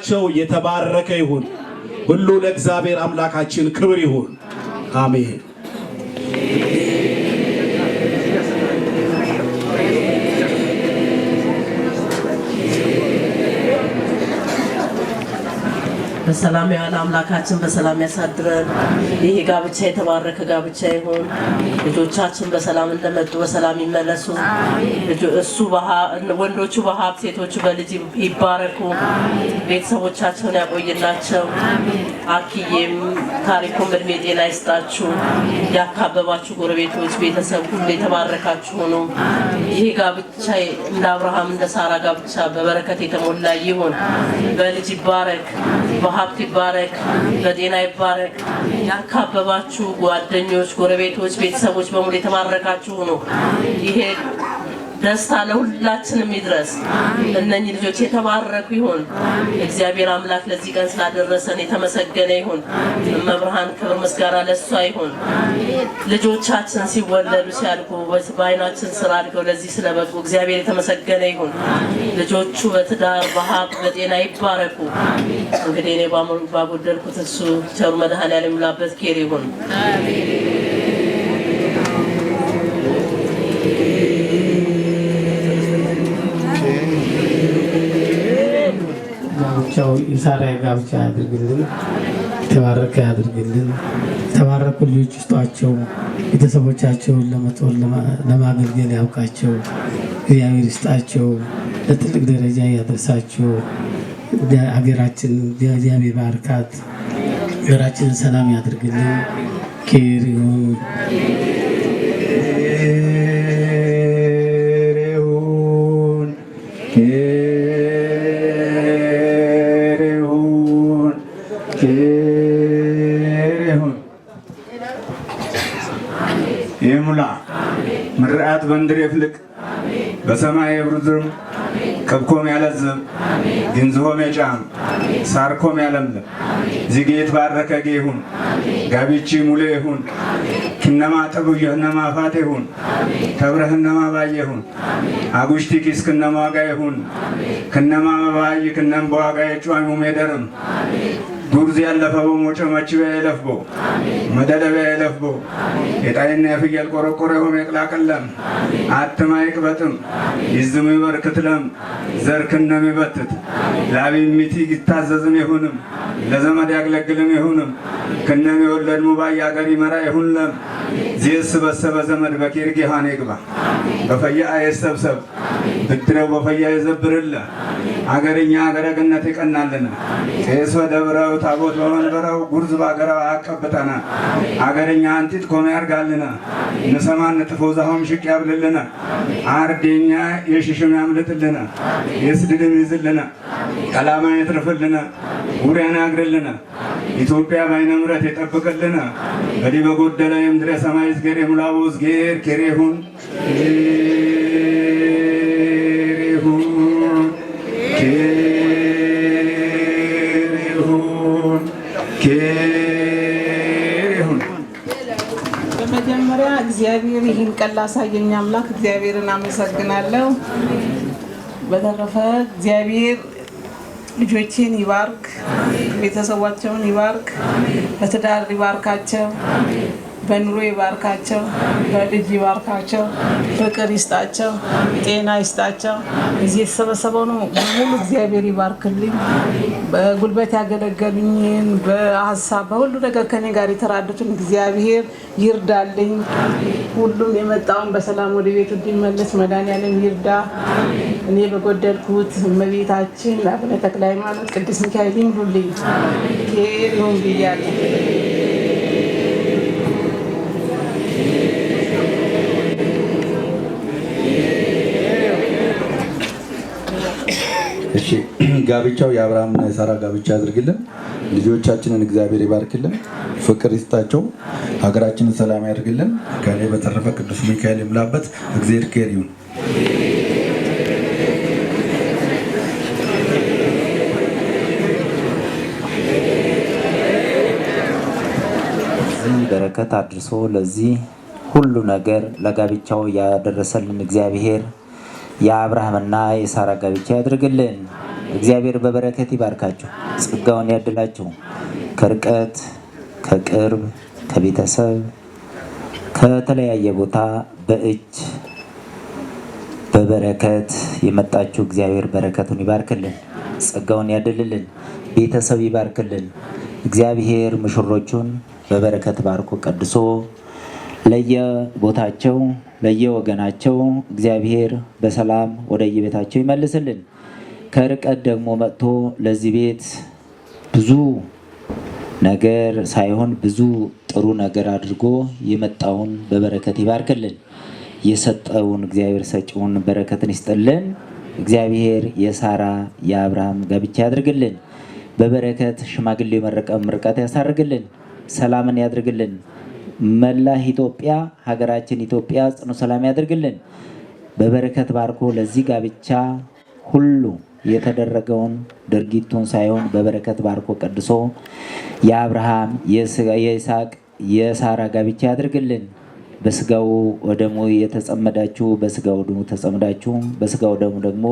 ቸው የተባረከ ይሁን። ሁሉ ለእግዚአብሔር አምላካችን ክብር ይሁን። አሜን። በሰላም ያዋለ አምላካችን በሰላም ያሳድረን። ይህ ጋብቻ የተባረከ ጋብቻ ይሁን። ልጆቻችን በሰላም እንደመጡ በሰላም ይመለሱ። እሱ ወንዶቹ በሀብት፣ ሴቶቹ በልጅ ይባረኩ። ቤተሰቦቻቸውን ያቆይላቸው። አክዬም ታሪኩም እድሜ ጤና ይስጣችሁ። ያካበባችሁ ጎረቤቶች፣ ቤተሰብ ሁሉ የተባረካችሁ ሁኑ። ይህ ጋብቻ እንደ አብርሃም እንደ ሳራ ጋብቻ በበረከት የተሞላ ይሁን። በልጅ ይባረክ፣ በሀብት ይባረክ፣ በጤና ይባረክ። ያካበባችሁ ጓደኞች፣ ጎረቤቶች፣ ቤተሰቦች በሙሉ የተባረካችሁ ሁኑ። ይሄ ደስታ ለሁላችንም ይድረስ። እነኚህ ልጆች የተባረኩ ይሁን። እግዚአብሔር አምላክ ለዚህ ቀን ስላደረሰን የተመሰገነ ይሁን። እመብርሃን ክብር ምስጋና ለእሷ ይሁን። ልጆቻችን ሲወለዱ ሲያድጉ በዓይናችን ስራ አድገው ለዚህ ስለበቁ እግዚአብሔር የተመሰገነ ይሁን። ልጆቹ በትዳር፣ በሀብት፣ በጤና ይባረኩ። እንግዲህ እኔ ባጎደልኩት እሱ ቸሩ መድኃኔዓለም ይሙላበት። ኬር ይሁን። ጋብቻው የሳራ ጋብቻ ያድርግልን፣ የተባረከ ያድርግልን። የተባረኩ ልጆች ይስጧቸው። ቤተሰቦቻቸውን ለመጦር ለማገልገል ያብቃቸው። እግዚአብሔር ይስጣቸው፣ ለትልቅ ደረጃ ያደርሳቸው። ሀገራችን እግዚአብሔር ባርካት። ሀገራችንን ሰላም ያድርግልን። ኬር ይሁን። ኬር ይሁን፣ ኬር ይሁን፣ ይሙላ ምርአት በንድር የፍልቅ በሰማይ የብርዝም ከብኮም ያለዝብ ግንዝሆም የጫም ሳርኮም ያለምልም ዚጌ የተባረከ ጌ ይሁን፣ ጋቢቺ ሙሌ ይሁን፣ ኪነማ ጥቡየህነማ ፋት ይሁን፣ ተብረህነማ ባየ ይሁን፣ አጉሽቲ ኪስ ክነማ ዋጋ ይሁን፣ ክነማ መባይ ክነም በዋጋ የጫኙ ሜደርም ጉርዝ ያለፈበው ሞጨመችበ የለፍቦ መደለበ የለፍቦ የጣይና የፍየል ቆረቆረ ሆም የቅላቅለም አትማ ይቅበጥም ይዝሙ ይበርክትለም ዘርክነም ይበትት ላቢሚቲ ይታዘዝም ይሁንም ለዘመድ ያገለግልም ይሁንም ክነም የወለድ ሙባይ አገር ይመራ ይሁንለም ዚስበሰበ ዘመድ በኬርግ ይሃን ይግባ በፈያ የሰብሰብ ብድረው በፈያ የዘብርለ አገርኛ አገረ ገነት ይቀናልን ቄስ በደብረው ታቦት በመንበረው ጉርዝ ባገረው አያቀብጠነ አገርኛ አንጢት ኮመ ያርጋልነ ንሰማን ንጥፎ ዛሆም ሽቅ ያብልልነ አርዴኛ የሽሽም ያምልጥልነ የስድልም ይዝልነ ቀላማ የትርፍልነ ጉሪያን ያግርልነ ኢትዮጵያ በዓይነ ምሕረት የጠብቅልነ በዲ በጎደለ የምድረ ሰማይ ዝጌር የሙላቦ ዝጌር ኬሬሁን ኬሬሁን ኬሬሁን ኬሬሁን። በመጀመሪያ እግዚአብሔር ይህን ቀን ላሳየኝ አምላክ እግዚአብሔርን አመሰግናለሁ። በተረፈ እግዚአብሔር ልጆቼን ይባርክ፣ ቤተሰባቸውን ይባርክ፣ በትዳር ይባርካቸው፣ በኑሮ ይባርካቸው፣ በልጅ ይባርካቸው፣ ፍቅር ይስጣቸው፣ ጤና ይስጣቸው። እዚህ የተሰበሰበው ነው በሙሉ እግዚአብሔር ይባርክልኝ። በጉልበት ያገለገሉኝን በሀሳብ በሁሉ ነገር ከኔ ጋር የተራዱትን እግዚአብሔር ይርዳልኝ። ሁሉም የመጣውን በሰላም ወደ ቤቱ እንዲመለስ መድኃኒዓለም ይርዳ። እኔ በጎደልኩት እመቤታችን አቡነ ተክለ ሃይማኖት፣ ቅዱስ ሚካኤል ይሙሉልኝ። ኬር ይሁን ብያለሁ። እሺ ጋብቻው የአብርሃምና የሳራ ጋብቻ ያድርግልን። ልጆቻችንን እግዚአብሔር ይባርክልን፣ ፍቅር ይስጣቸው፣ ሀገራችንን ሰላም ያድርግልን። ከእኔ በተረፈ ቅዱስ ሚካኤል ይሙላበት። እግዚአብሔር ኬር ይሁን። ለዚህ በረከት አድርሶ ለዚህ ሁሉ ነገር ለጋብቻው ያደረሰልን እግዚአብሔር የአብርሃምና የሳራ ጋብቻ ያድርግልን። እግዚአብሔር በበረከት ይባርካችሁ፣ ጸጋውን ያድላችሁ። ከርቀት ከቅርብ ከቤተሰብ ከተለያየ ቦታ በእጅ በበረከት የመጣችሁ እግዚአብሔር በረከቱን ይባርክልን፣ ጸጋውን ያድልልን፣ ቤተሰብ ይባርክልን። እግዚአብሔር ሙሽሮቹን በበረከት ባርኮ ቀድሶ ለየቦታቸው ለየወገናቸው እግዚአብሔር በሰላም ወደየቤታቸው ይመልስልን። ከርቀት ደግሞ መጥቶ ለዚህ ቤት ብዙ ነገር ሳይሆን ብዙ ጥሩ ነገር አድርጎ የመጣውን በበረከት ይባርክልን። የሰጠውን እግዚአብሔር ሰጪውን በረከትን ይስጥልን። እግዚአብሔር የሳራ የአብርሃም ጋብቻ ያድርግልን። በበረከት ሽማግሌ የመረቀ ምርቃት ያሳርግልን። ሰላምን ያድርግልን። መላ ኢትዮጵያ ሀገራችን ኢትዮጵያ ጽኑ ሰላም ያድርግልን። በበረከት ባርኮ ለዚህ ጋብቻ ሁሉ የተደረገውን ድርጊቱን ሳይሆን በበረከት ባርኮ ቀድሶ የአብርሃም የይስሐቅ የሳራ ጋብቻ ያድርግልን። በስጋው ወደሙ የተጸመዳችሁ በስጋው ደሙ ተጸምዳችሁ በስጋው ደሙ ደግሞ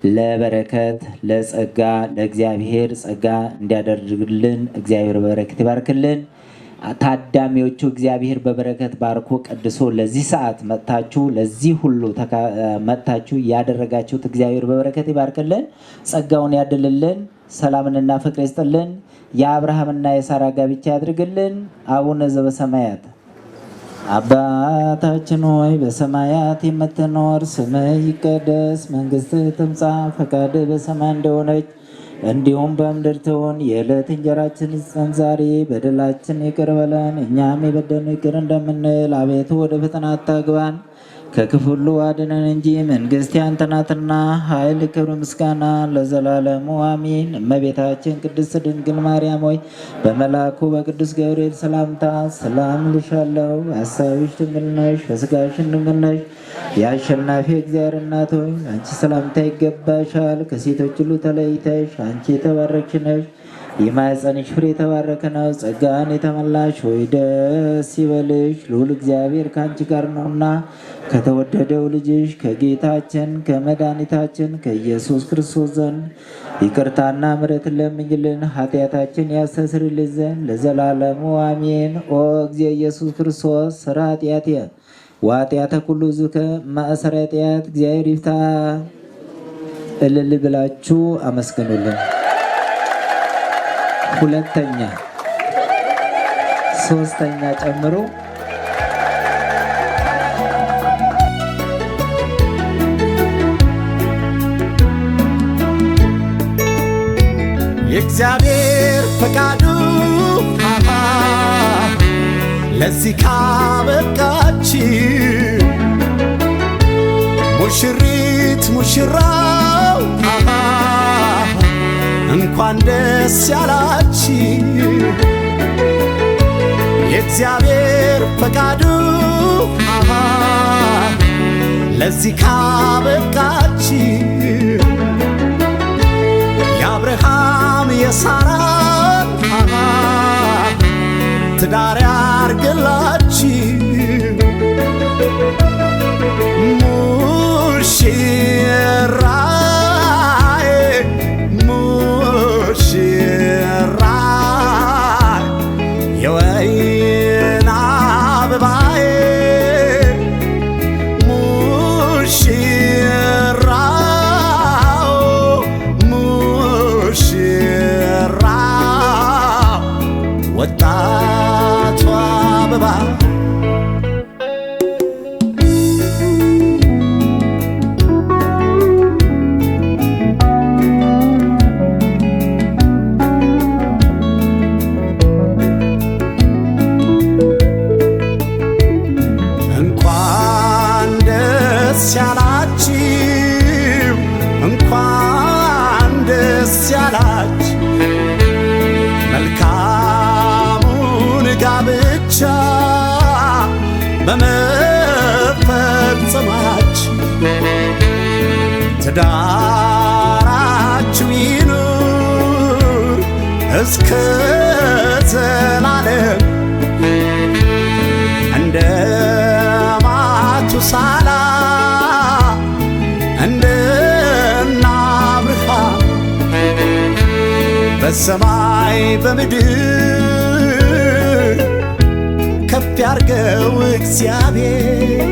ለበረከት ለጸጋ ለእግዚአብሔር ጸጋ እንዲያደርግልን እግዚአብሔር በበረከት ይባርክልን። ታዳሚዎቹ እግዚአብሔር በበረከት ባርኮ ቀድሶ ለዚህ ሰዓት መጥታችሁ ለዚህ ሁሉ መጥታችሁ ያደረጋችሁት እግዚአብሔር በበረከት ይባርክልን፣ ጸጋውን ያድልልን፣ ሰላምንና ፍቅር ይስጥልን። የአብርሃምና የሳራ ጋብቻ ያድርግልን። አቡነ ዘበሰማያት አባታችን ሆይ በሰማያት የምትኖር፣ ስምህ ይቀደስ፣ መንግስትህ ትምጣ፣ ፈቃድህ በሰማይ እንደሆነች እንዲሁም በምድር ትሁን። የዕለት እንጀራችንን ስጠን ዛሬ፣ በደላችን ይቅር በለን እኛም የበደሉንን ይቅር እንደምንል፣ አቤቱ ወደ ፈተና አታግባን ከክፉ ሁሉ አድነን እንጂ መንግስት ያንተ ናትና፣ ኃይል፣ ክብር፣ ምስጋና ለዘላለሙ አሚን። እመቤታችን ቅድስት ድንግል ማርያም ሆይ በመልአኩ በቅዱስ ገብርኤል ሰላምታ ሰላም እልሻለሁ። በሐሳብሽ ድንግል ነሽ፣ በሥጋሽም ድንግል ነሽ። የአሸናፊ እግዚአብሔር እናት ሆይ አንቺ ሰላምታ ይገባሻል። ከሴቶች ሁሉ ተለይተሽ አንቺ የተባረክሽ ነሽ። የማኅፀንሽ ፍሬ የተባረከ ነው። ጸጋን የተመላሽ ሆይ ደስ ይበልሽ፣ ልዑል እግዚአብሔር ከአንቺ ጋር ነውና ከተወደደው ልጅሽ ከጌታችን ከመድኃኒታችን ከኢየሱስ ክርስቶስ ዘንድ ይቅርታና ምሕረትን ለምኝልን ኃጢአታችን ያስተሰርይልን ዘንድ ለዘላለሙ አሜን። ኦ እግዚእ ኢየሱስ ክርስቶስ ስራ ኃጢአትየ ወኃጢአተ ኩሉ ሕዝብከ ማእሰረ ኃጢአት እግዚአብሔር ይፍታ። እልል ብላችሁ አመስግኑልን። ሁለተኛ ሶስተኛ ጨምሮ የእግዚአብሔር ፈቃዱ አሃ ለዚህ ካበቃች ሙሽሪት ሙሽራው አሃ እንኳን ደስ ያላችሁ። የእግዚአብሔር ፈቃዱ አሃ ለዚህ ካበቃችሁ የአብርሃም የሳራን አሃ ትዳር ያርግላችሁ። ሙሽራዬ ሙሽራዬ የወይን አበባዬ ሙሽራው ሙሽራው ወጣቷ አበባ እንኳን ደስ ያላችሁ እንኳን ደስ ያላችሁ መልካሙን ጋብቻ በመፈጸማችሁ ትዳራችሁ ይኑር እስከ ዘላለም እንደ ማቱሳላ እንደ አብርሃም። በሰማይ በምድር ከፍ ያርገው እግዚአብሔር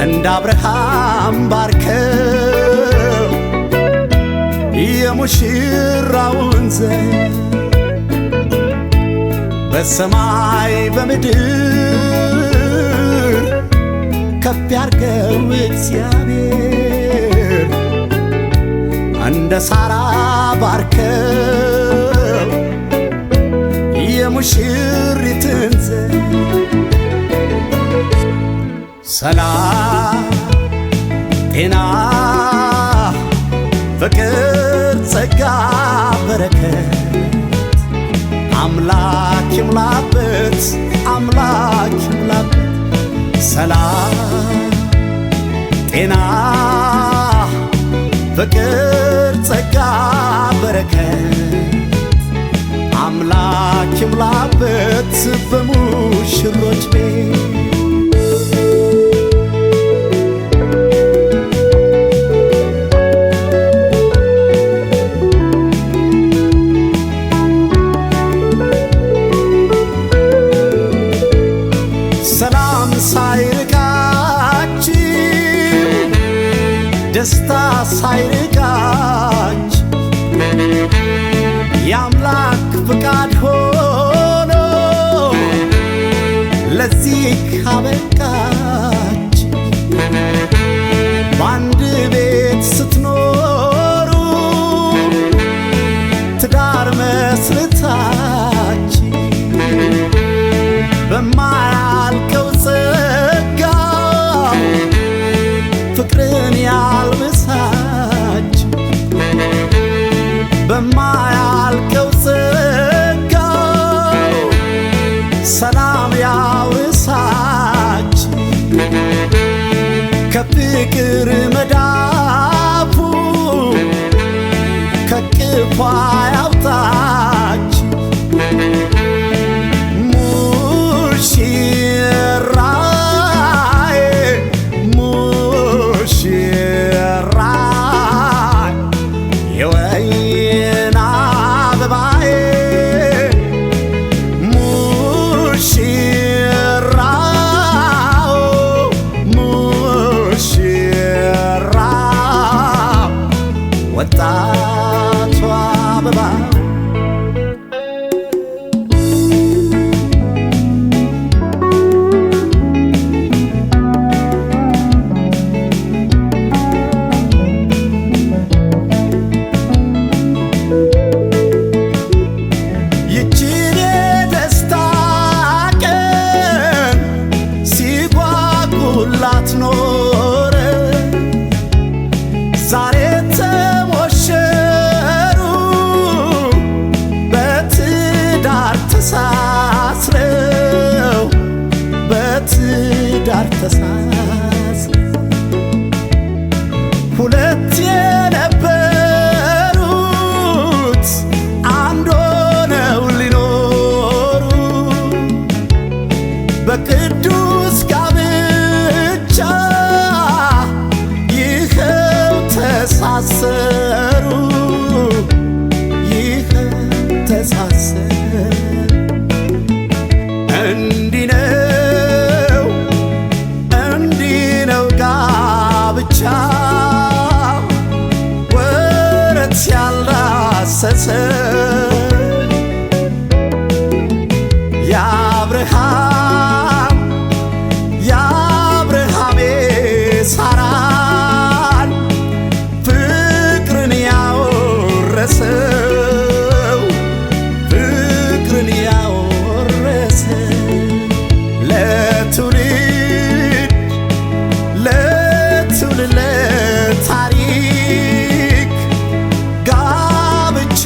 እንደ አብርሃም ባርከው የሙሽራውን ዘር በሰማይ በምድር ከፍ ያርገው እግዚአብሔር እንደ ሳራ ባርከው የሙሽሪትን ዘር ሰላም ጤና ፍቅር ጸጋ በረከት አምላክ ይሙላበት አምላክ ይሙላበት ሰላም ጤና ፍቅር ጸጋ በረከት አምላክ ይሙላበት በሙሽሮች ቤት ሰላም ሳይርቃችሁ ደስታ ሳይርቃችሁ የአምላክ ፍቃድ ሆኖ ለዚህ ካበቃችሁ በአንድ ቤት ስትኖሩ ትዳር መስርታችሁ በማያልቀው ጸጋ ፍቅርን ያልብሳችሁ በማያልቀው ጸጋ ሰላም ያውርሳችሁ ከፍቅር መዳፉ ከቅፏ ያውጣችሁ ሙሽራዬ ሙሽራዬ የወይን አበባዬ ሙሽራው ሙሽራው ወጣቷ አበባ ይችን የደስታ ቀን ሲጓጉላት ኖረ ዛሬ ተሞሸሩ በትዳር ተሳስረው በትዳር ተሳስረው ሁለት የነበሩት አንድ ሆነው ሊኖሩ በቅዱስ ጋብቻ ይኸው ተሳሰሩ ይኸው ተሳሰሩ። እንዲህ ነው እንዲህ ነው ጋብቻ ወረት ያልዳሰሰ የአብርሃም የአብርሃም ሳራን ፍቅርን ያወረሰው ፍቅርን ያወረሰው ለትውልድ ለትውልድ ለታሪክ ጋብቻ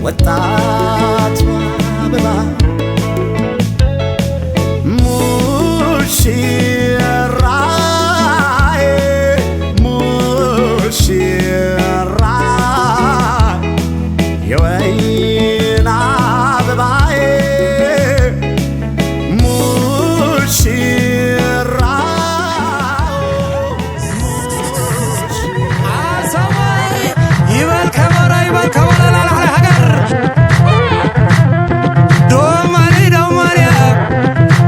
ወጣቷ አበባ ሙሽራዬ ሙሽራ የወይን አበባዬ ሙሽራ ይበል ከበሮ ይበል ከበሮ ላላለ ሀገር ዶማኒ ዶማኒ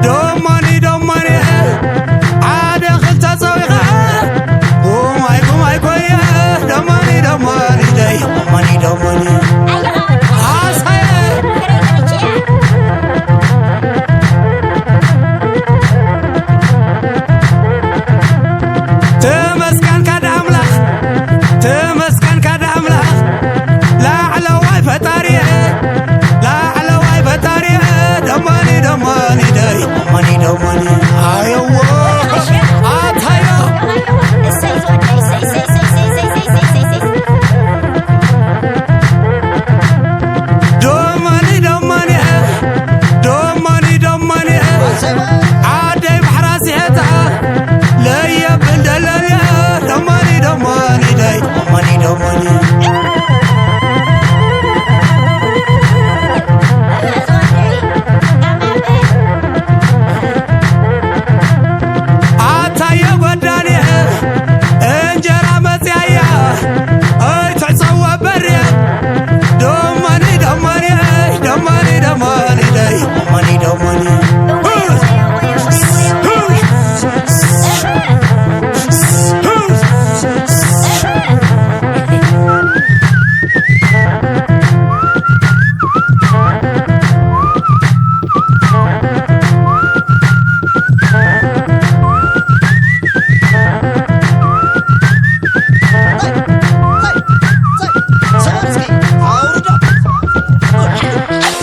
ዶማኒ ዶማኒ ሓደ ክልተ ፀዊኻ ጉማይ ጉማይ ኮየ ዶማኒ ዶማኒ ደይ ዶማኒ ዶማኒ ኣሳየ ተመስገን ካደ ኣምላኽ ተመስገን ካደ ኣምላኽ ላዕለዋይ ፈጣሪ ላዕለዋይ ፈጣሪ ደማኒ ደማኒ ደይ ደማኒ ደማኒ ኣየዎ ኣታዮ ዶማኒ ዶማኒ ዶማኒ ዶማኒ ዓደይ ባሕራ ሲሐታ ለየብል ደለልየ ደማኒ ደማኒ ደይ ደማኒ ደማኒ ኣታየ ጐዳኒ እንጀራ መፅያያ ኣይትዕፀዋ በርየ ደማኒ ደማኒ ደማኒ ደማኒ ደይ ደማኒ ደማኒ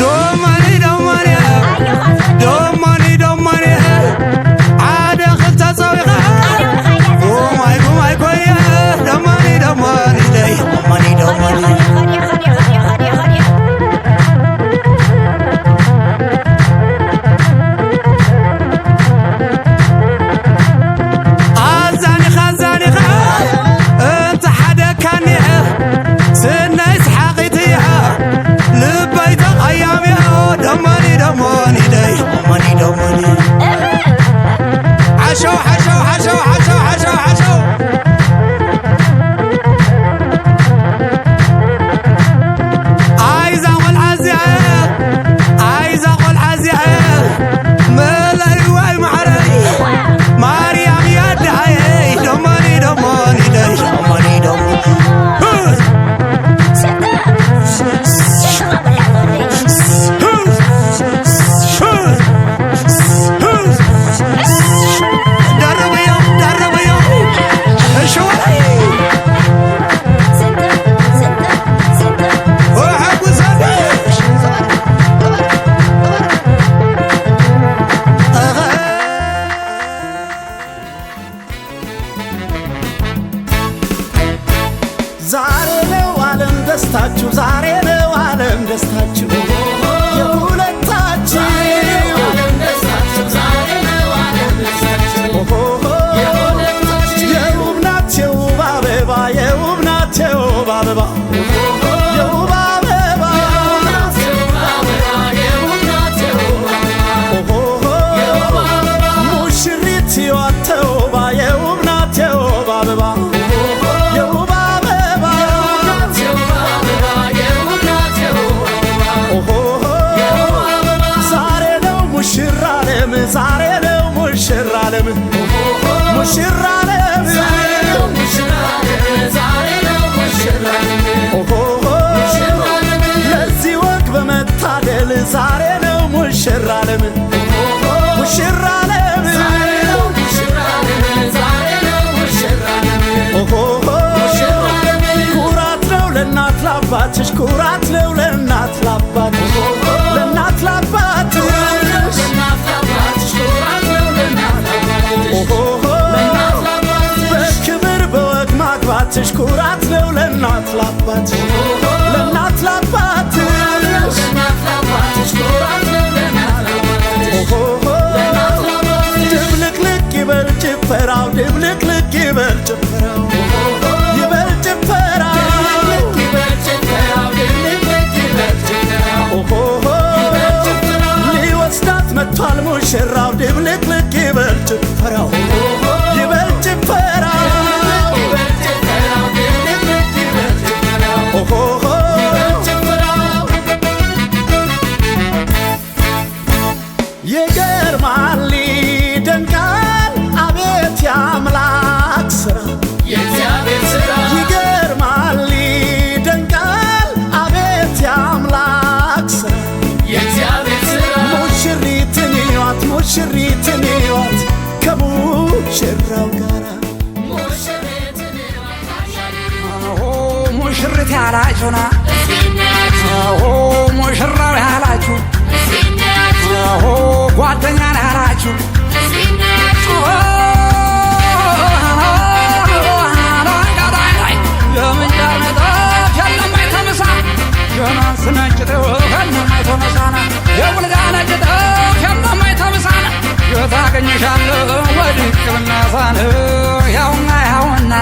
ዶማኒ ዶማኒ ዶማኒ ዶማኒ ሓደ ክልተ ፀዊኻ ጉማይ ጉማይ ኮየ ደማኒ ደማኒ ደይ ደማኒ ደማኒ ኣዛኒኻ ኣዛኒኻ እንተ ሓደ ካኒዐ ስናይ ሰሓቒት እያ ልበይ ተቐያምያ ደማኒ ደማኒ ደይ ደማኒ ደማኒ ዓሸው ዓሸው ዓሸው ዓሸው ዓሸው ዓሸው ኣይዛ ቆልዓ እዚኣ ኣይዛ ቆልዓ እዚኣ መለይዋይ ማዕረይ ማርያም ያዳሃየይ ደማኒ ደማኒ ደይ ደማኒ ደማኒ ደርብዮ ደርብዮ እሽወይ ወሐጉሰኒ ዛሬ ነው ዓለም ደስታችሁ፣ ዛሬ ነው ዓለም ደስታችሁ የሁለታችሁ ኦሆሆ የውብ ናት የውብ አበባ የውብ ናት የውብ አበባ የውብ አበባ ኦሆሆ ሙሽሪት ሕይወት ተውባ የውብ ናት የውብ አበባ የውብ አበባ ኦሆሆ ዛሬ ነው ሙሽራ ዓለም ዛሬ ነው ሙሽራ ዓለም ሙሽራ ዓለም ኦሆሆ ለዚህ ወግ በመታደል ዛሬ ነው ሙሽራ ዓለም ሙሽራ ዓለም ኦሆሆ ኩራት ነው ለእናት ላባትሽ ኩራት ነው ለእናት ላባትሽ ለእናት ላባትሽ ኦሆሆ በክብር በወግ ማግባትሽ ኩራት ነው ለእናት ላባትሽ ለእናት ላባትሽ ሙሽራው ድብልቅልቅ ይበል ጭፈራው ይበል ጭፈራው ኦሆ ይገርማል ይደንቃል አቤት የአምላክ ስራ ይገርማል ይደንቃል አቤት የአምላክ ስራ ሙሽሪትን እዩዋት ሙሽሪትን እዩዋት ከሙሽራው ጋራ ሙሽሪት ያላችሁና ሙሽራው ያላችሁ ጓደኛ ያላችሁ ያውና ያውና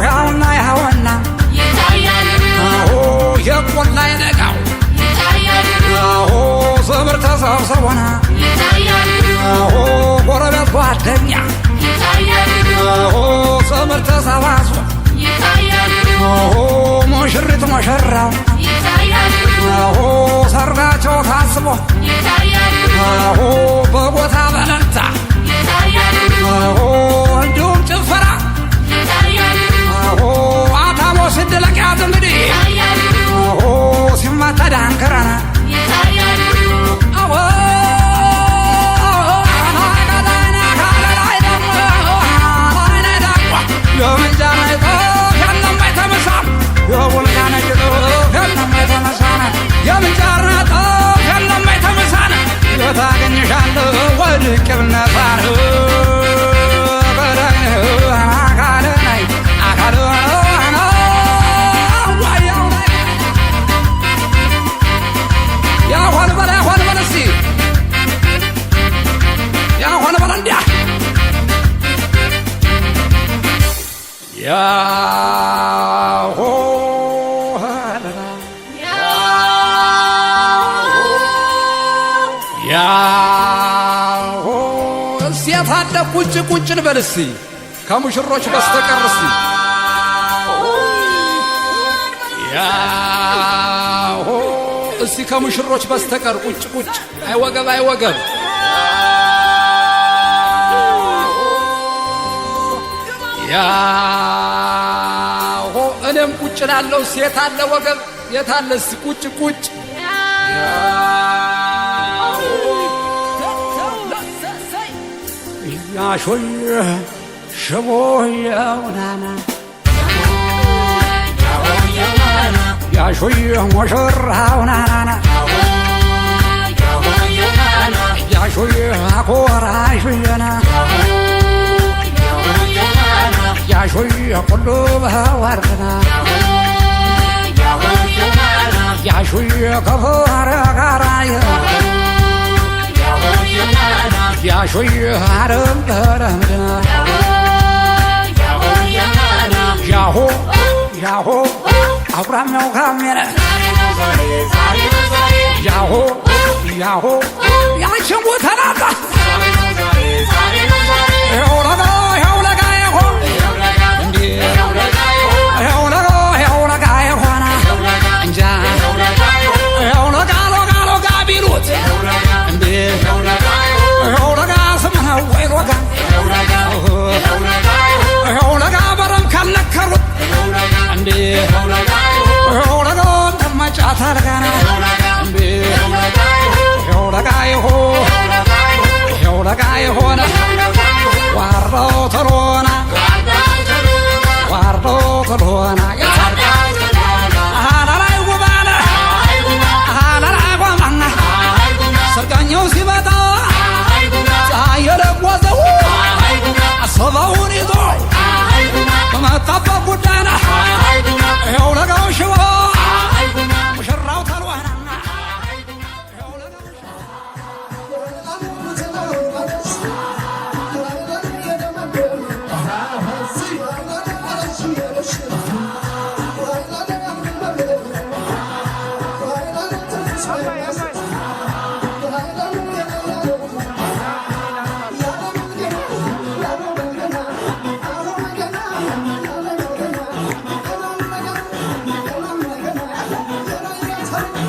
ያውና ያውና የቆላ ይነጋው ዘመር ተሰብስቦና ጎረቤት ጓደኛ ዘመር ተሰባስቦ ሙሽሪት ሙሽራው ሰርጋቸው ታስቦ በቦታ በእልልታ እንዲሁም ጭፈራ አታሞ ሲደለቅ ያዝ እንግዲህ ሲመታ ዳንክራና ቁጭ ቁጭ ልበል እስቲ ከሙሽሮች በስተቀር እስቲ ያሆ እስቲ ከሙሽሮች በስተቀር ቁጭ ቁጭ አይወገብ አይወገብ ያሆ እኔም ቁጭ ላለው ሴት አለ ወገብ የት አለ እስቲ ቁጭ ቁጭ ያሾይ ሽቦየውናና ያሾይ ሙሽራውናና ያሾይ አኮራሹየና ያሾይ ቁሉ በወርና ያሾይ ከፈረ ጋራየ ያሾይ አረም በረምድና ያሆ ያሆ አብራሚያው ካሜረ ያሆ ያሆ ያችን ቦተላጣ ይኸው ለጋ ይኸው ለጋ ይሆ እንዴ ይኸው ለጋ ይኸው ለጋ ይሆና እንጃ ይኸው ለጋ ለጋ ለጋ ቢሉት እንዴ ይኸው ለጋ ስምህ ወይ ለጋ ይኸው ለጋ በረም ካልነከሩት እንዴ ይኸው ለጋ እንደማጫታ ለጋና እንዴ ይኸው ለጋ ይሆ Hey!